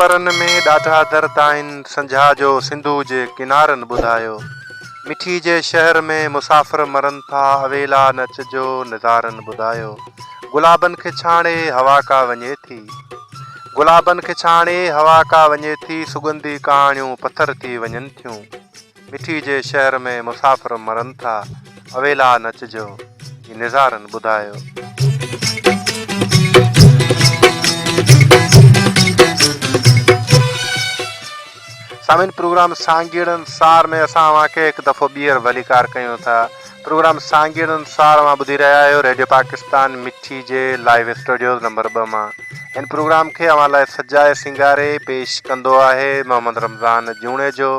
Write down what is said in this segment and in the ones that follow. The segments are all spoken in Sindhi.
پرن ۾ ڏاڍا درد آهن، سنجها جو سنڌوء جي ڪنارن ٻڌايو. مٺي جي شهر ۾ مسافر مرن ٿا، اويلا نه اچجو، نظارن ٻڌايو. گلابن کي ڇاڻي هوا ڪا وڃي ٿي. گلابن کي ڇاڻي هوا ڪا وڃي ٿي، سڳنڌي ڪهاڻيون پٿر ٿي وڃن ٿيون. مٺي جي شهر ۾ مسافر مرن ٿا، اويلا نه اچجو، هي نظارن ٻڌايو. سامعين پروگرام سانگيئڙن سار ۾ اسان اوهان کي هڪ دفعو ٻيهر ڀليڪار ڪيون ٿا. پروگرام سانگيئڙن سار اوهان ٻڌي رهيا آهيو ريڊيو پاڪستان مٺي جي لائيو اسٽوڊيوز نمبر 2 مان. هن پروگرام کي اوهان لاء سجائي سينگاري پيش ڪندو آهي محمد رمضان جوڻيجو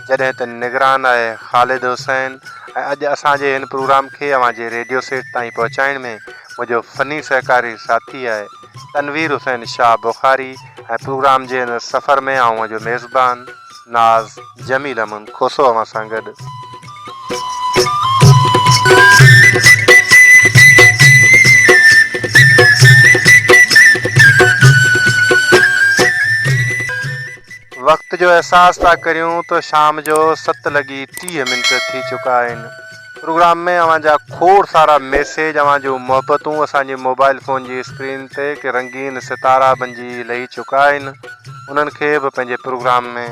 جڏهن ته نگران آهي خالد حسين ۽ اڄ اسان جي هن پروگرام کي اوهان جي ريڊيو سيٽ تائين پهچائڻ ۾ منهنجو فني سهڪاري ساٿي آهي تنوير حسين شاهه بخاري ۽ پروگرام جي هن سفر ۾ آئون اوهان جو ميزبان ناز جميل احمد کوسو اوهان سان گڏ. وقت جو احساس ٿا ڪريون ته شام جو ست لڳي 30 منٽ ٿي چڪا آهن. پروگرام ۾ اوهان جا کوڙ سارا ميسيج اوهان جون محبتون اسان جي موبائل فون جي اسڪرين تي ڪي رنگين ستارا بنجي لهي چڪا آهن انهن کي به پنهنجي پروگرام ۾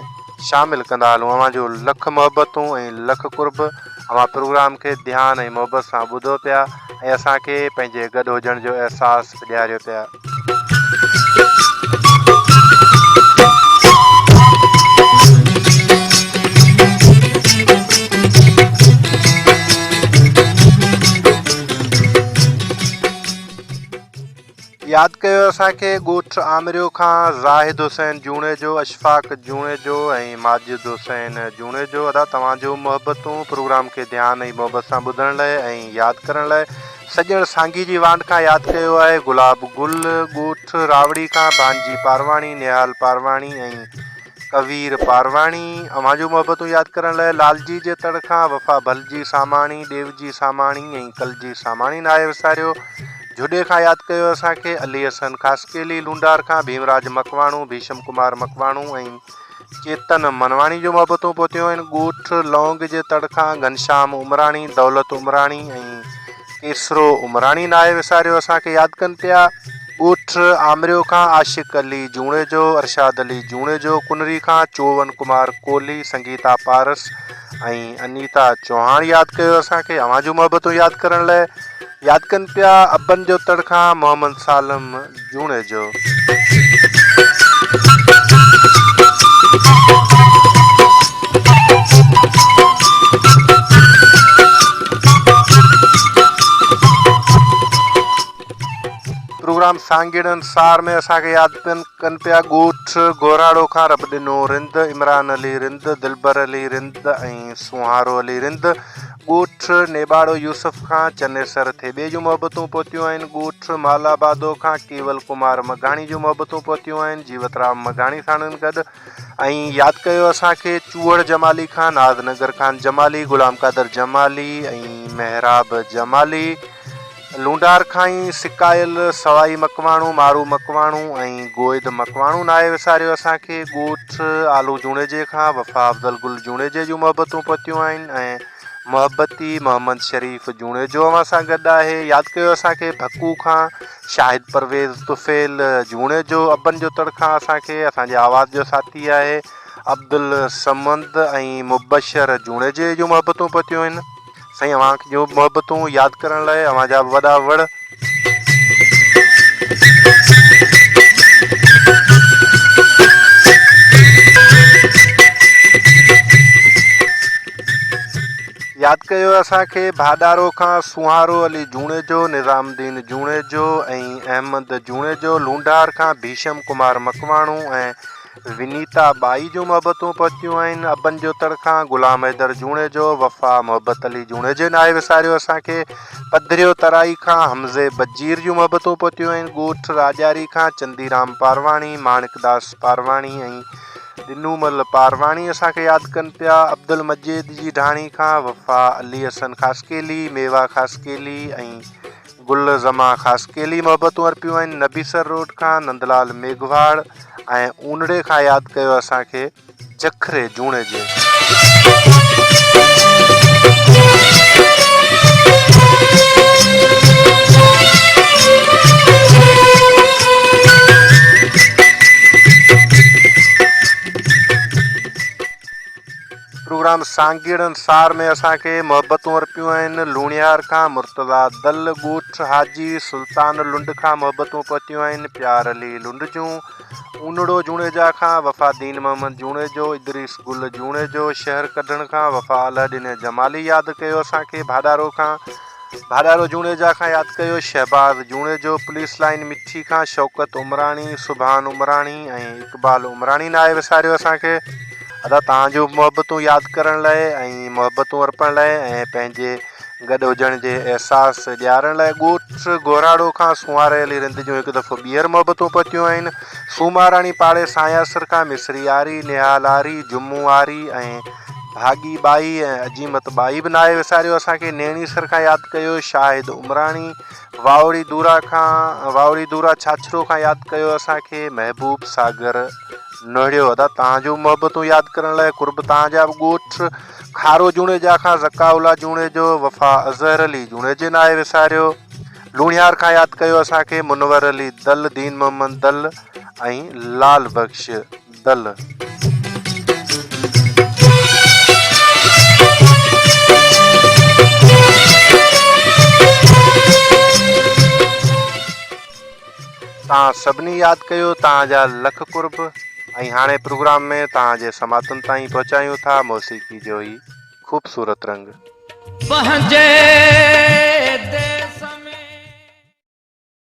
شامل ڪندا هلون اوهان جون لک محبتون ۽ لک قرب اوهان پروگرام کي ڌيان ۽ محبت سان ٻڌو پيا ۽ اسان کي پنهنجي گڏ هجڻ جو احساس به ڏياريو پيا. ياد ڪيو اسان کي ڳوٺ آمريو کان زاهد حسين جوڻيجو، اشفاق جوڻيجو ۽ ماجد حسين جوڻيجو ادا توهان جون محبتون پروگرام کي ڌيان ۽ محبت سان ٻڌڻ لئه ۽ ياد ڪرڻ لئه سڄڻ سانگي جي وانڍ کان ياد ڪيو آهي گلاب گل، ڳوٺ راوڙي کان ڀانجي پارواڻي، نهال پارواڻي ۽ ڪوير پارواڻي اوهان جون محبتون ياد ڪرڻ لئه لالجي جي تڙ کان وفا ڀلجي ساماڻي، ڏيوجي ساماڻي ۽ ڪلجي ساماڻي ناهي وساريو. جهڏي کان ياد ڪيو اسان کي علي حسن خاصخيلي، لونڊار کان ڀيمراج مڪواڻو، ڀيشم ڪمار مڪواڻو ۽ چيتن منواڻي جون محبتون پهتيون آهن. ڳوٺ لونگ جي تڙ کان گهنشام عمراڻي، دولت عمراڻي ۽ ڪيسرو عمراڻي ناهي وساريو اسان کي ياد ڪن پيا. ڳوٺ آمريو کان عاشق علي جوڻيجو، ارشاد علي جوڻيجو، ڪنري کان چوون ڪمار ڪولهي، سنگيتا پارس ۽ انيتا چوهاڻ ياد ڪيو اسان کي اوهان جون محبتون ياد ڪرڻ لئه ياد ڪن پيا. ابن جو تڙ کان محمد سالم جوڻيجو. پروگرام سانگيئڙن سار ۾ اسان کي ياد پين ڪن پيا ڳوٺ گوراڙو کان رب ڏنو رند، عمران علي رند، دلبر علي رند ۽ سونهارو علي رند، ڳوٺ نيٻاڙو يوسف کان چنيسر ٿيٻي جون محبتون پهتيون آهن، ڳوٺ مالا بادو کان ڪيول ڪمار مگهاڻي جون محبتون پهتيون آهن، جيوت رام مگهاڻي ساڻن گڏ ۽ ياد ڪيو اسان کي چوهڙ جمالي کان ناز نگر خان جمالي، غلام قادر جمالي ۽ محراب جمالي، لونڊار کان ئي سڪايل سوائي مڪواڻو، مارو مڪواڻو ۽ گوئد مڪواڻو ناهي وساريو اسان کي. ڳوٺ آلو جوڻيجي کان وفا افضل گل جوڻيجي جون محبتون پهتيون آهن ۽ محبتي محمد شريف جوڻيجو اوهان سان گڏ آهي. ياد ڪيو اسان کي ڀڪو کان شاهد پرويز طفيل جوڻيجو، ابن جو تڙ کان اسان کي اسان جي آواز جو ساٿي آهي عبدالصمد ۽ مبشر جوڻيجي جون محبتون پهتيون آهن. سائين اوهان جون به محبتون ياد ڪرڻ لاء اوهان جا به وڏا وڙ. ياد ڪيو اسان کي ڀاڏارو کان سونهارو علي جوڻيجو، نظام الدين جوڻيجو ۽ احمد جوڻيجو، لونڍار کان ڀيشم ڪمار مڪواڻو ۽ ونيتا ٻائي جون محبتون پهتيون آهن. ابن جو تڙ کان غلام حيدر جوڻيجو، وفا محبت علي جوڻيجي ناهي وساريو اسان کي. پڌريو ترائي کان حمزي بجير جون محبتون پهتيون آهن. ڳوٺ راڄاري کان چنديرام پارواڻي، ماڻڪ داس پارواڻي ۽ ڏنومل پارواڻي اسان کي ياد ڪن پيا. عبدالمجيد جي ڍاڻي کان وفا علي حسن خاصخيلي، ميوا خاصخيلي ۽ گل زمان خاصخيلي محبتون ارپيون آهن. نبيسر روڊ کان نندلال ميگهواڙ ۽ اونڙي کان ياد ڪيو اسان کي جکري جوڻيجي. پروگرام سانگيئڙن سار ۾ اسان کي محبتون ارپيون آهن لوڻيار کان مرتضيٰ دل ڳوٺ حاجي سلطان لنڊ کان محبتون پهتيون آهن پيار علي لنڊ جون اونڙو جوڻيجا کان وفا دين محمد جوڻيجو ادريس گل جوڻيجو شهر ڪڍڻ کان وفا الهه ڏني جمالي ياد ڪيو اسان کي ڀاڏارو کان ڀاڏارو جوڻيجا کان ياد ڪيو شهباز جوڻيجو پوليس لائين مٺي کان شوڪت عمراڻي سبحان عمراڻي ۽ اقبال عمراڻي ناهي وساريو اسان کي ادا توهان جون محبتون ياد ڪرڻ لاء ۽ محبتون ارپڻ لاء ۽ پنهنجي گڏ هجڻ جي احساس ڏيارڻ لاء ڳوٺ گوراڙو کان سونهاري علي رند جون هڪ دفعو ٻيهر محبتون پهتيون آهن سوماراڻي پاڙي سانياسر کان مصري آري نهال آري جمعو آري ۽ ڀاڳي ٻائي ۽ عجيمت ٻائي به ناهي وساريو اسان کي نيڻي سر کان ياد ڪيو شاهد عمراڻي واوڙي دورا کان واوڙي دورا ڇاڇرو کان ياد ڪيو اسان کي محبوب ساگر نهڙيو ادا توهان جون محبتون ياد ڪرڻ لاء قرب توهان جا به ڳوٺ کارو جوڻيجا کان ذڪاء الله جوڻيجو وفا اظهر علي جوڻيجي ناهي وساريو لوڻيار کان ياد ڪيو اسان کي منور علي دل دين محمد دل ۽ لال بخش دل. توهان سڀني ياد ڪيو توهان جا لک قرب ۽ هاڻي پروگرام ۾ توهان جي سماعتن تائين پهچايون ٿا موسيقي جو هي خوبصورت رنگ. پنهنجي ديس.